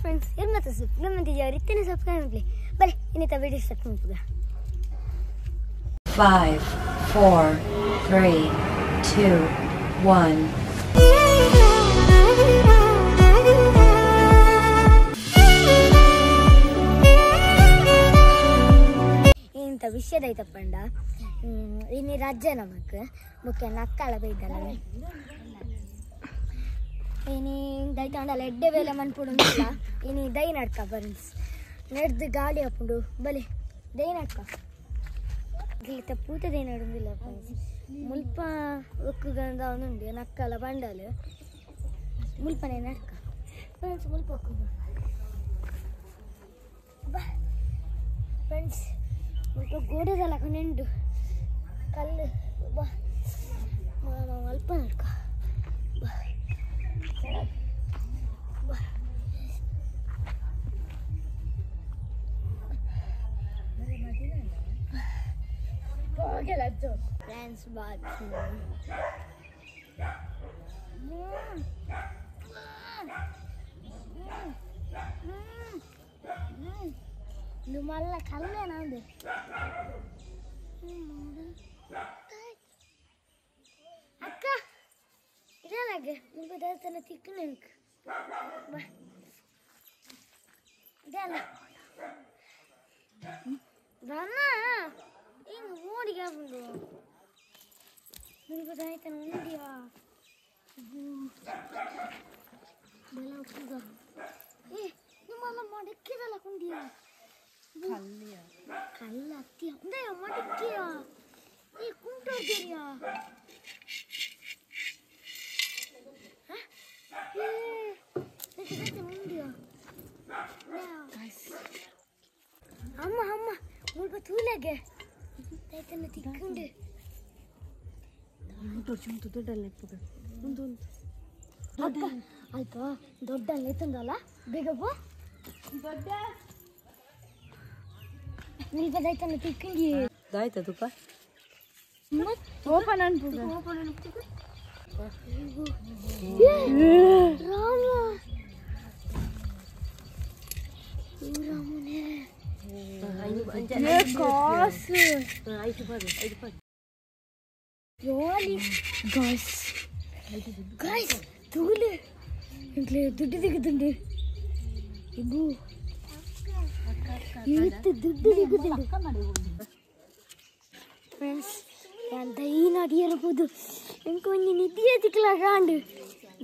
Friends ಏನು ಮತ್ತೆ subscribe ಇತ್ತೇನೆ subscribe ಮಾಡ್ಲಿ ಬಲೆ ಇನ್ನಿತ ವಿಡಿಯೋ ಸ್ಟಾರ್ಟ್ ಮಾಡ್ಬೋದಾ. 5, 4, 3, 2, 1. ಇಂಥ ವಿಷಯದೈತಪ್ಪಂಡ ಇನ್ನು ರಜೆ ನಮಕ್ ಮುಖ್ಯ ನಕ್ಕಳ ಬೈದಲ್ಲ ಇನಿ ದೈತಾಂಡಲ ಎಡ್ಡೆ ವೇಲೆ ಮನ್ಪುಡುಂದಿಲ್ಲ ಇನಿ ದೈ ನಡ್ಕ ಬರ್ನ್ಸ್ ನೆಡ್ದು ಗಾಳಿ ಹಾಕೊಂಡು ಬಲೆ ದೈ ನಡ್ಕ ಇತ್ತ ಪೂತ ದೈ ನಡುಂದಿಲ್ಲ ಫ್ರೆಂಡ್ಸ್. ಮುಲ್ಪ ಒಕ್ಕುಗಂದ ಅವನುಂಡು ನಕ್ಕಲ ಬಂಡಲು ಮುಲ್ಪನೆ ನಡ್ಕ ಫ್ರೆಂಡ್ಸ್ ಮುಲ್ಪ ಒಕ್ಕುಗ ಬಾ ಫ್ರೆಂಡ್ಸ್. ಮುಲ್ಪ ಗೋಡೆದಲ್ಲ ನೆಂಡು ಕಲ್ಲು ಬಾ ಅಲ್ಪ ನಡ್ಕ ಬಾ ಬಾ. ಫ್ರೆಂಡ್ಸ್ ಬಾಕಿ ಇದು ಮಲ್ಲ ಕಲ್ಲೇನಾ ಅದು. ಅಕ್ಕ ಇದಲ್ಲಾಗ ಮುಲ್ಪ ದೇವಸ್ಥಾನ ತಿಕ್ಕು ಬಾ ಇದಲ್ಲ ಬಣ್ಣ ಹಿಂಗೆ ಓಡಿಗೆ ಬಂದು ಮುಲ್ಪ ದೇವಸ್ಥಾನ ಉಂಡಿಯಾ ಬಲ ಹೋಗ. ಏ ನಿಮ್ಮಲ್ಲ ಮಡಕ್ಕಿದಲ್ಲ ಕುಂಡಿಯಾ ಕಲ್ಲ ಅತ್ತಿಯ ಉಂದಯ ಮಡಕ್ಕಿಯ ಏ ಕುಂಟೋರ್ದಿರಿಯಾ ಏ ಉಂಡಿಯಾ ಅಮ್ಮ ಅಮ್ಮ ಮುಲ್ಪ ತೂಲಗೆ ತೈತನ ತಿಕ್ಕೊಂಡು ಅಕ್ಕ ಅಲ್ಪ ದೊಡ್ಡ ಎತ್ತಂದಲ್ಲ ಬೇಗ ಬೋ ದೊಡ್ಡ ಮುಲ್ಪ ದೈತನ ತಿಕ್ಕಂಡಿ ದಾಯ್ತ ತುಪ್ಪ ಓಪನ್ ಅನ್ಪುಗ ರಾಮ ರಾಮನೇ ಕಾಸು ಜಾಲಿ ಗಾಯ್ಸ್ ಗಾಯ್ಸ್ ತೂಲೆ ಇಂಟ್ಲೆ ದುಡ್ಡು ದಿಗದುಂಡು ಇಬ್ಬು ಇವತ್ತು ದುಡ್ಡು ದಿಗದುಂಡು ಫ್ರೆಂಡ್ಸ್. ನಾನು ದೈನ ಅಡಿಯರಬಹುದು ಎಂಕ ಒಂಜಿ ನಿಧಿಯ ತಿಕ್ಲ ಕಾಂಡು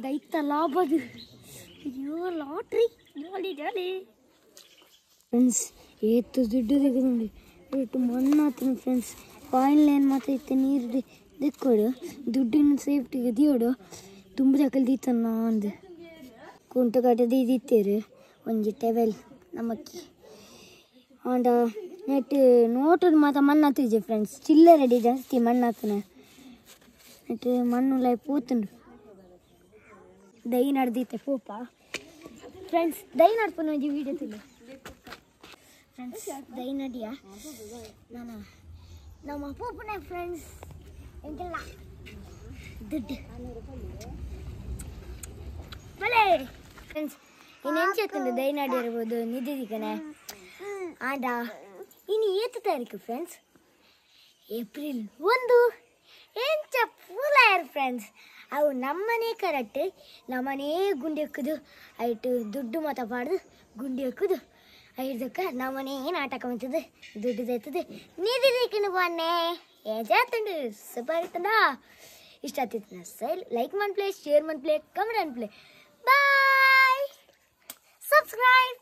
ದೈತ ಲಾಭದು ಅಯ್ಯೋ ಲಾಟ್ರಿ ಜಾಲಿ ಜಾಲಿ ಫ್ರೆಂಡ್ಸ್. ಏತು ದುಡ್ಡು ದಿಗದುಂಡು ಇಟ್ಟು ಮಣ್ಣಾತನ ಫ್ರೆಂಡ್ಸ್. ಕಾಯಿನ್ ಲೈನ್ ಮಾತ್ರ ಇತ್ತು ನೀರು ದಿಕ್ಕೋಡು ದುಡ್ಡಿನ ಸೇಫ್ಟಿಗೆ ದಿಯೋಡು ತುಂಬದ ಕಲ್ದಿತ್ತನ್ನ ಅಂದು ಕುಂಟು ಕಟ್ಟದ ಇದಿತ್ತೇರು ಒಂಜಿ ಟೆವೆಲ್ ನಮಕ್ಕಿ ಆಂಡ ನೆಟ್ ನೋಟು ಮಾತ್ರ ಮಣ್ಣಾತಿಜೆ ಫ್ರೆಂಡ್ಸ್. ಚಿಲ್ಲರೆ ರೆಡಿ ಜಾಸ್ತಿ ಮಣ್ಣಾತನ ನೆಟ್ ಮಣ್ಣು ಲೈ ಪೋತುಂಡು ದೈ ನಡ್ದಿತ್ತೆ ಪೋಪ ಫ್ರೆಂಡ್ಸ್. ದೈ ನಡ್ಪುನ ಒಂಜಿ ವೀಡಿಯೋ ತಿಲ್ಲ ಫ್ರೆಂಡ್ಸ್. ದೈ ನಡಿಯ ನಾನು ನಮ್ಮ ಪೋಪುನ ಫ್ರೆಂಡ್ಸ್ ಎಂಕೆಲ್ಲ ದುಡ್ಡು ಬಲೆ ಫ್ರೆಂಡ್ಸ್. ಇನ್ನು ದೈ ನಡಿ ಇರ್ಬೋದು ನಿಧಿ ದಿಕ್ಕನೆ ಆಂಡ ಇನ್ನು ಏತು ತಾರೀಕು ಫ್ರೆಂಡ್ಸ್? ಏಪ್ರಿಲ್ 1 ಎಂಚ ಪೂಲಾಯರ್ ಫ್ರೆಂಡ್ಸ್. ಅವು ನಮ್ಮನೇ ಕರೆಕ್ಟ್ ನಮ್ಮನೇ ಗುಂಡಿ ಹಾಕುದು ಐಟು ದುಡ್ಡು ಮಾತ ಪಾಡ್ದು ಗುಂಡಿ ಹಾಕುದು ಐದಕ್ಕ ನಮ್ಮನೇ ನಾಟಕ ಮಂತದ್ದು ದುಡ್ಡು ದೈತದೆ ನಿಧಿ ದಿಕ್ಕನು ಬನ್ನೆ ಏಜಾತುಂಡು ಸೂಪರ್ ಇತ್ತಂದ. ಇಷ್ಟ ಆಗ್ತಿತ್ತು ಸೈಲ್ ಲೈಕ್ ಮನ್ಪ್ಲೇ ಶೇರ್ ಮನ್ಪ್ಲೇ ಕಮೆಂಟ್ ಅನ್ಪ್ಲೇ ಬಾಯ್ ಸಬ್ಸ್ಕ್ರೈಬ್.